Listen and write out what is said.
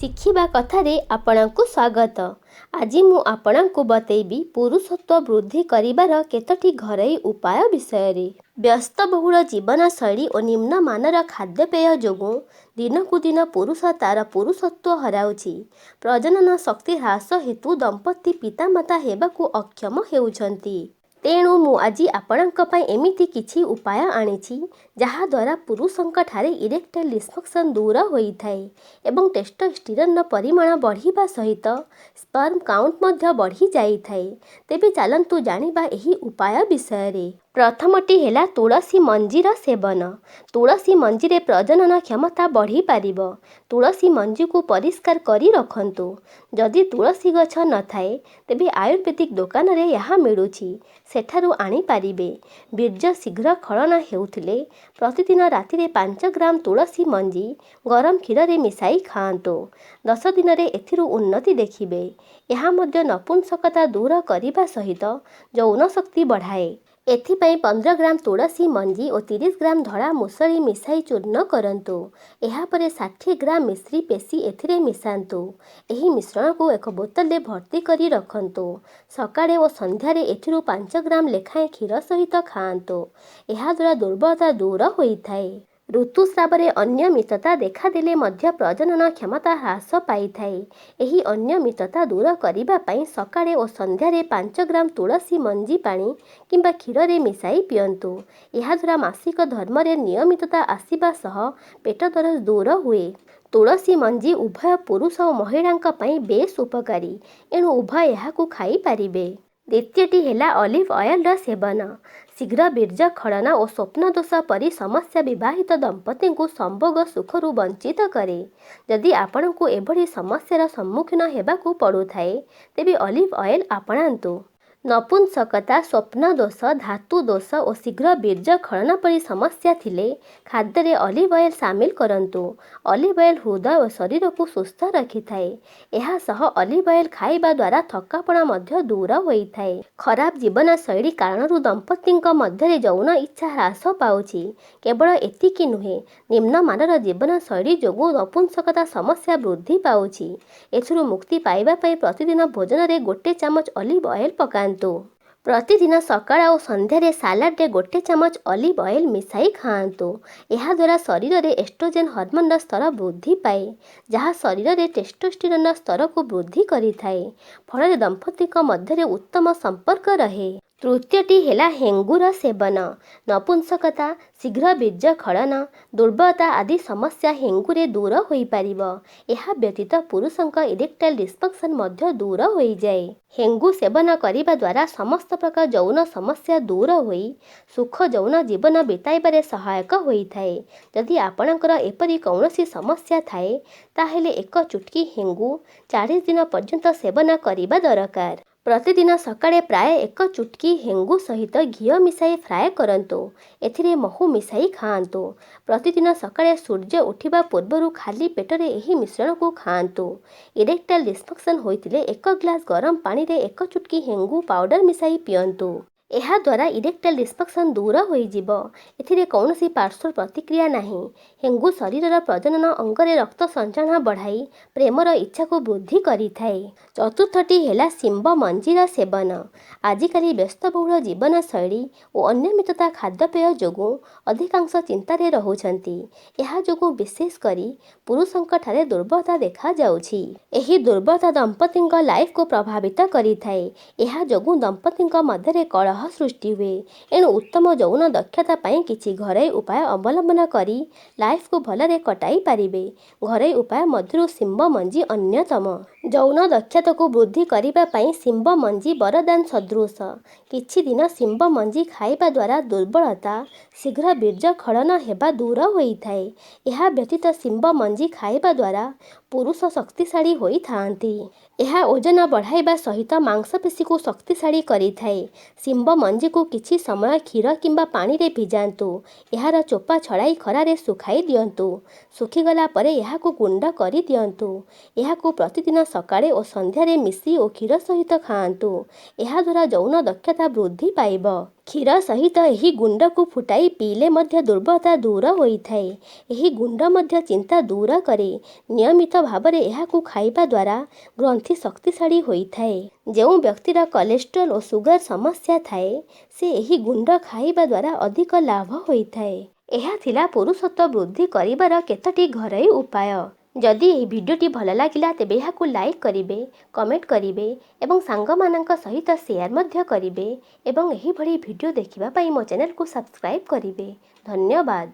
ଶିଖିବା କଥାରେ ଆପଣଙ୍କୁ ସ୍ୱାଗତ। ଆଜି ମୁଁ ଆପଣଙ୍କୁ ବତେଇବି ପୁରୁଷତ୍ୱ ବୃଦ୍ଧି କରିବାର କେତୋଟି ଘରୋଇ ଉପାୟ ବିଷୟରେ। ବ୍ୟସ୍ତବହୁଳ ଜୀବନଶୈଳୀ ଓ ନିମ୍ନମାନର ଖାଦ୍ୟପେୟ ଯୋଗୁଁ ଦିନକୁ ଦିନ ପୁରୁଷ ତାର ପୁରୁଷତ୍ୱ ହରାଉଛି। ପ୍ରଜନନ ଶକ୍ତି ହ୍ରାସ ହେତୁ ଦମ୍ପତି ପିତାମାତା ହେବାକୁ ଅକ୍ଷମ ହେଉଛନ୍ତି। ତେଣୁ ମୁଁ ଆଜି ଆପଣଙ୍କ ପାଇଁ ଏମିତି କିଛି ଉପାୟ ଆଣିଛି, ଯାହାଦ୍ୱାରା ପୁରୁଷଙ୍କଠାରେ ଇରେକ୍ଟାଇଲ୍ ଡିସଫଙ୍କସନ୍ ଦୂର ହୋଇଥାଏ ଏବଂ ଟେଷ୍ଟୋଷ୍ଟିରନ୍ର ପରିମାଣ ବଢ଼ିବା ସହିତ ସ୍ପର୍ମ କାଉଣ୍ଟ ମଧ୍ୟ ବଢ଼ିଯାଇଥାଏ। ତେବେ ଚାଲନ୍ତୁ ଜାଣିବା ଏହି ଉପାୟ ବିଷୟରେ। ପ୍ରଥମଟି ହେଲା ତୁଳସୀ ମଞ୍ଜିର ସେବନ। ତୁଳସୀ ମଞ୍ଜିରେ ପ୍ରଜନନ କ୍ଷମତା ବଢ଼ିପାରିବ। ତୁଳସୀ ମଞ୍ଜିକୁ ପରିଷ୍କାର କରି ରଖନ୍ତୁ। ଯଦି ତୁଳସୀ ଗଛ ନଥାଏ, ତେବେ ଆୟୁର୍ବେଦିକ ଦୋକାନରେ ଏହା ମିଳୁଛି, ସେଠାରୁ ଆଣିପାରିବେ। ବୀର୍ଯ୍ୟ ଶୀଘ୍ର ଖଳନ ହେଉଥିଲେ ପ୍ରତିଦିନ ରାତିରେ 5 ଗ୍ରାମ ତୁଳସୀ ମଞ୍ଜି ଗରମ କ୍ଷୀରରେ ମିଶାଇ ଖାଆନ୍ତୁ। 10 ଦିନରେ ଏଥିରୁ ଉନ୍ନତି ଦେଖିବେ। ଏହା ମଧ୍ୟ ନପୁଂସକତା ଦୂର କରିବା ସହିତ ଯୌନ ଶକ୍ତି ବଢ଼ାଏ। ଏଥିପାଇଁ 15 ଗ୍ରାମ ତୁଳସୀ ମଞ୍ଜି ଓ 30 ଗ୍ରାମ ଧଳା ମୁସଳି ମିଶାଇ ଚୂର୍ଣ୍ଣ କରନ୍ତୁ। ଏହାପରେ 60 ଗ୍ରାମ ମିଶ୍ରି ପେଶି ଏଥିରେ ମିଶାନ୍ତୁ। ଏହି ମିଶ୍ରଣକୁ ଏକ ବୋତଲରେ ଭର୍ତ୍ତି କରି ରଖନ୍ତୁ। ସକାଳେ ଓ ସନ୍ଧ୍ୟାରେ ଏଥିରୁ 5 ଗ୍ରାମ ଲେଖାଏଁ କ୍ଷୀର ସହିତ ଖାଆନ୍ତୁ। ଏହାଦ୍ୱାରା ଦୁର୍ବଳତା ଦୂର ହୋଇଥାଏ। ଋତୁସ୍ରାବରେ ଅନିୟମିତତା ଦେଖାଦେଲେ ମଧ୍ୟ ପ୍ରଜନନ କ୍ଷମତା ହ୍ରାସ ପାଇଥାଏ। ଏହି ଅନିୟମିତତା ଦୂର କରିବା ପାଇଁ ସକାଳେ ଓ ସନ୍ଧ୍ୟାରେ 5 ଗ୍ରାମ ତୁଳସୀ ମଞ୍ଜି ପାଣି କିମ୍ବା କ୍ଷୀରରେ ମିଶାଇ ପିଅନ୍ତୁ। ଏହାଦ୍ୱାରା ମାସିକ ଧର୍ମରେ ନିୟମିତତା ଆସିବା ସହ ପେଟ ଦରଜ ଦୂର ହୁଏ। ତୁଳସୀ ମଞ୍ଜି ଉଭୟ ପୁରୁଷ ଓ ମହିଳାଙ୍କ ପାଇଁ ବେଶ୍ ଉପକାରୀ, ଏଣୁ ଉଭୟ ଏହାକୁ ଖାଇପାରିବେ। ଦ୍ୱିତୀୟଟି ହେଲା ଅଲିଭ୍ ଅଏଲ୍ର ସେବନ। ଶୀଘ୍ର ବୀର୍ଯ୍ୟ ଖଳନ ଓ ସ୍ୱପ୍ନ ଦୋଷ ପରି ସମସ୍ୟା ବିବାହିତ ଦମ୍ପତିଙ୍କୁ ସମ୍ଭୋଗ ସୁଖରୁ ବଞ୍ଚିତ କରେ। ଯଦି ଆପଣଙ୍କୁ ଏଭଳି ସମସ୍ୟାର ସମ୍ମୁଖୀନ ହେବାକୁ ପଡ଼ୁଥାଏ, ତେବେ ଅଲିଭ୍ ଅଏଲ୍ ଆପଣାନ୍ତୁ। ନପୁଂସକତା, ସ୍ୱପ୍ନ ଦୋଷ, ଧାତୁ ଦୋଷ ଓ ଶୀଘ୍ର ବୀର୍ଯ୍ୟ ଖଳନ ପରି ସମସ୍ୟା ଥିଲେ ଖାଦ୍ୟରେ ଅଲିଭ୍ ଅଏଲ୍ ସାମିଲ କରନ୍ତୁ। ଅଲିଭ୍ ଅଏଲ୍ ହୃଦୟ ଓ ଶରୀରକୁ ସୁସ୍ଥ ରଖିଥାଏ। ଏହା ସହ ଅଲିଭ୍ ଅଏଲ୍ ଖାଇବା ଦ୍ୱାରା ଥକାପଣ ମଧ୍ୟ ଦୂର ହୋଇଥାଏ। ଖରାପ ଜୀବନଶୈଳୀ କାରଣରୁ ଦମ୍ପତିଙ୍କ ମଧ୍ୟରେ ଯୌନ ଇଚ୍ଛା ହ୍ରାସ ପାଉଛି। କେବଳ ଏତିକି ନୁହେଁ, ନିମ୍ନମାନର ଜୀବନଶୈଳୀ ଯୋଗୁଁ ନପୁଂସକତା ସମସ୍ୟା ବୃଦ୍ଧି ପାଉଛି। ଏଥିରୁ ମୁକ୍ତି ପାଇବା ପାଇଁ ପ୍ରତିଦିନ ଭୋଜନରେ ଗୋଟେ ଚାମଚ ଅଲିଭ୍ ଅଏଲ୍ ପକାନ୍ତୁ। ପ୍ରତିଦିନ ସକାଳ ଓ ସନ୍ଧ୍ୟାରେ ସାଲାଡ଼ରେ ଗୋଟେ ଚାମଚ ଅଲିଭ୍ ଅଏଲ୍ ମିଶାଇ ଖାଆନ୍ତୁ। ଏହାଦ୍ୱାରା ଶରୀରରେ ଏଷ୍ଟ୍ରୋଜେନ୍ ହରମୋନର ସ୍ତର ବୃଦ୍ଧି ପାଏ, ଯାହା ଶରୀରରେ ଟେଷ୍ଟୋଷ୍ଟିରନ୍ର ସ୍ତରକୁ ବୃଦ୍ଧି କରିଥାଏ। ଫଳରେ ଦମ୍ପତିଙ୍କ ମଧ୍ୟରେ ଉତ୍ତମ ସମ୍ପର୍କ ରହେ। ତୃତୀୟଟି ହେଲା ହେଙ୍ଗୁର ସେବନ। ନପୁଂସକତା, ଶୀଘ୍ର ବୀର୍ଯ୍ୟ ଖଳନ, ଦୁର୍ବଳତା ଆଦି ସମସ୍ୟା ହେଙ୍ଗୁରେ ଦୂର ହୋଇପାରିବ। ଏହା ବ୍ୟତୀତ ପୁରୁଷଙ୍କ ଇରେକ୍ଟାଇଲ୍ ଡିସଫଙ୍କସନ୍ ମଧ୍ୟ ଦୂର ହୋଇଯାଏ। ହେଙ୍ଗୁ ସେବନ କରିବା ଦ୍ୱାରା ସମସ୍ତ ପ୍ରକାର ଯୌନ ସମସ୍ୟା ଦୂର ହୋଇ ସୁଖ ଯୌନ ଜୀବନ ବିତାଇବାରେ ସହାୟକ ହୋଇଥାଏ। ଯଦି ଆପଣଙ୍କର ଏପରି କୌଣସି ସମସ୍ୟା ଥାଏ, ତାହେଲେ ଏକ ଚୁଟକି ହେଙ୍ଗୁ 40 ଦିନ ପର୍ଯ୍ୟନ୍ତ ସେବନ କରିବା ଦରକାର। ପ୍ରତିଦିନ ସକାଳେ ପ୍ରାୟ ଏକ ଚୁଟକି ହେଙ୍ଗୁ ସହିତ ଘିଅ ମିଶାଇ ଫ୍ରାଏ କରନ୍ତୁ। ଏଥିରେ ମହୁ ମିଶାଇ ଖାଆନ୍ତୁ। ପ୍ରତିଦିନ ସକାଳେ ସୂର୍ଯ୍ୟ ଉଠିବା ପୂର୍ବରୁ ଖାଲି ପେଟରେ ଏହି ମିଶ୍ରଣକୁ ଖାଆନ୍ତୁ। ଇରେକ୍ଟାଇଲ୍ ଡିସଫଙ୍କସନ୍ ହୋଇଥିଲେ ଏକ ଗ୍ଲାସ ଗରମ ପାଣିରେ ଏକ ଚୁଟକି ହେଙ୍ଗୁ ପାଉଡର ମିଶାଇ ପିଅନ୍ତୁ। ଏହାଦ୍ୱାରା ଇରେକ୍ଟାଇଲ୍ ଡିସଫଙ୍କସନ୍ ଦୂର ହୋଇଯିବ। ଏଥିରେ କୌଣସି ପାର୍ଶ୍ୱ ପ୍ରତିକ୍ରିୟା ନାହିଁ। ହେଙ୍ଗୁ ଶରୀରର ପ୍ରଜନନ ଅଙ୍ଗରେ ରକ୍ତ ସଞ୍ଚାଳନ ବଢ଼ାଇ ପ୍ରେମର ଇଚ୍ଛାକୁ ବୃଦ୍ଧି କରିଥାଏ। ଚତୁର୍ଥଟି ହେଲା ଶିମ୍ବ ମଞ୍ଜିର ସେବନ। ଆଜିକାଲି ବ୍ୟସ୍ତବହୁଳ ଜୀବନଶୈଳୀ ଓ ଅନିୟମିତତା ଖାଦ୍ୟପେୟ ଯୋଗୁଁ ଅଧିକାଂଶ ଚିନ୍ତାରେ ରହୁଛନ୍ତି। ଏହା ଯୋଗୁଁ ବିଶେଷ କରି ପୁରୁଷଙ୍କଠାରେ ଦୁର୍ବଳତା ଦେଖାଯାଉଛି। ଏହି ଦୁର୍ବଳତା ଦମ୍ପତିଙ୍କ ଲାଇଫକୁ ପ୍ରଭାବିତ କରିଥାଏ। ଏହା ଯୋଗୁଁ ଦମ୍ପତିଙ୍କ ମଧ୍ୟରେ କଳହ ସୃଷ୍ଟି ହୁଏ। ଏଣୁ ଉତ୍ତମ ଯୌନ ଦକ୍ଷତା ପାଇଁ କିଛି ଘରୋଇ ଉପାୟ ଅବଲମ୍ବନ କରି ଲାଇଫକୁ ଭଲରେ କଟାଇ ପାରିବେ। ଘରୋଇ ଉପାୟ ମଧ୍ୟରୁ ଶିମ୍ବ ମଞ୍ଜି ଅନ୍ୟତମ। ଯୌନ ଦକ୍ଷତାକୁ ବୃଦ୍ଧି କରିବା ପାଇଁ ଶିମ୍ବ ମଞ୍ଜି ବରଦାନ ସଦୃଶ। କିଛି ଦିନ ଶିମ୍ବ ମଞ୍ଜି ଖାଇବା ଦ୍ୱାରା ଦୁର୍ବଳତା, ଶୀଘ୍ର ବୀର୍ଯ୍ୟ ଖଳନ ହେବା ଦୂର ହୋଇଥାଏ। ଏହା ବ୍ୟତୀତ ଶିମ୍ବ ମଞ୍ଜି ଖାଇବା ଦ୍ୱାରା ପୁରୁଷ ଶକ୍ତିଶାଳୀ ହୋଇଥାନ୍ତି। ଏହା ଓଜନ ବଢ଼ାଇବା ସହିତ ମାଂସପେଶୀକୁ ଶକ୍ତିଶାଳୀ କରିଥାଏ। ଶିମ୍ବ ମଞ୍ଜିକୁ କିଛି ସମୟ କ୍ଷୀର କିମ୍ବା ପାଣିରେ ଭିଜାନ୍ତୁ। ଏହାର ଚୋପା ଛଡ଼ାଇ ଖରାରେ ଶୁଖାଇ ଦିଅନ୍ତୁ। ଶୁଖିଗଲା ପରେ ଏହାକୁ ଗୁଣ୍ଡ କରିଦିଅନ୍ତୁ। ଏହାକୁ ପ୍ରତିଦିନ ସକାଳେ ଓ ସନ୍ଧ୍ୟାରେ ମିଶ୍ରି ଓ କ୍ଷୀର ସହିତ ଖାଆନ୍ତୁ। ଏହାଦ୍ୱାରା ଯୌନ ଦକ୍ଷତା ବୃଦ୍ଧି ପାଇବ। କ୍ଷୀର ସହିତ ଏହି ଗୁଣ୍ଡକୁ ଫୁଟାଇ ପିଇଲେ ମଧ୍ୟ ଦୁର୍ବଳତା ଦୂର ହୋଇଥାଏ। ଏହି ଗୁଣ୍ଡ ମଧ୍ୟ ଚିନ୍ତା ଦୂର କରେ। ନିୟମିତ ଭାବରେ ଏହାକୁ ଖାଇବା ଦ୍ୱାରା ଗ୍ରନ୍ଥି ଶକ୍ତିଶାଳୀ ହୋଇଥାଏ। ଯେଉଁ ବ୍ୟକ୍ତିର କୋଲେଷ୍ଟ୍ରଲ ଓ ସୁଗାର ସମସ୍ୟା ଥାଏ, ସେ ଏହି ଗୁଣ୍ଡ ଖାଇବା ଦ୍ୱାରା ଅଧିକ ଲାଭ ହୋଇଥାଏ। ଏହା ଥିଲା ପୁରୁଷତ୍ୱ ବୃଦ୍ଧି କରିବାର କେତୋଟି ଘରୋଇ ଉପାୟ। ଯଦି ଏହି ଭିଡ଼ିଓଟି ଭଲ ଲାଗିଲା, ତେବେ ଏହାକୁ ଲାଇକ୍ କରିବେ, କମେଣ୍ଟ କରିବେ ଏବଂ ସାଙ୍ଗମାନଙ୍କ ସହିତ ସେୟାର ମଧ୍ୟ କରିବେ ଏବଂ ଏହିଭଳି ଭିଡ଼ିଓ ଦେଖିବା ପାଇଁ ମୋ ଚ୍ୟାନେଲକୁ ସବସ୍କ୍ରାଇବ୍ କରିବେ। ଧନ୍ୟବାଦ।